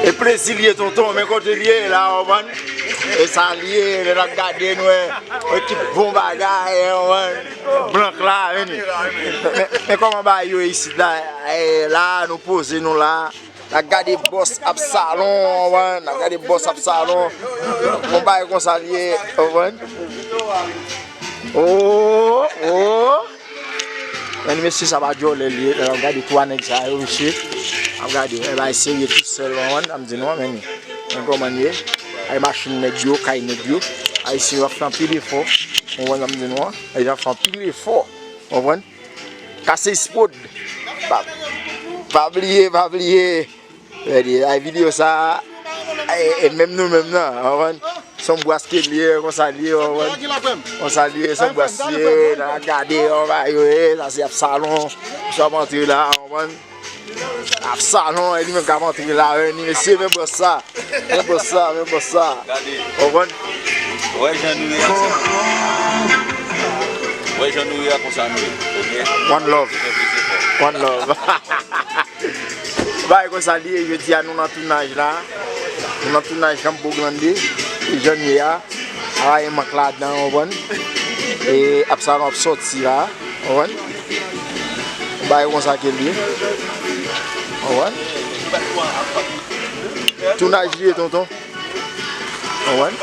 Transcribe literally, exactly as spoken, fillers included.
E plezi l ye, tonton, men kote l ye la, w konprann? E sa l ye, lè n ap gade, n wè yon ekip bon bagay, w konprann? Blank la, vini. Men, men kòman bagay yo isit la? E la, nou poze nou la. N ap gade bòs Absalon, w konprann? N ap gade bòs Absalon. Yon bagay konsa l ye, w konprann? Oh, oh. Men mesye, sa pa djòlè l ye. Lè n ap gade twa nèg sa yo, mesye. N ap gade, e bay serye tou sèl, w konprann? Sa m di nou an, men, men kòman l ye. Ay machin nèg yo, kay nèg yo. Ayisyen yo ap fè anpil efò. W konprann sa m di nou an? Ayisyen ap fè anpil efò. W konprann? Kase Exprod. Pa, pa bliye, pa bliye. Gade, ay videyo sa, e, e menm nou menm nan, w konprann? Se yon bras ke l ye, konsa l ye, w konprann? Konsa l ye, se yon bras li ye, la gade, w konprann? Sa se Absalon, misye ap antre la, w konprann? Absalon, e li menm k ap antre la, wi, mesye, men bòs sa, men bòs sa, men bòs sa. W konprann? Wè jan nou ye a, se wè jan nou ye a, konsa nou ye, oke? One love. One love. Bagay konsa l ye, jodi a nou nan tounaj la. Nou nan tounaj Campo Grande. E jan n ye a, a yon mank ladan, w konprann? E Absalon ap sòti la, w konprann? Bagay konsa ke l ye. W konprann? Tounaj li ye, tonton. W konprann?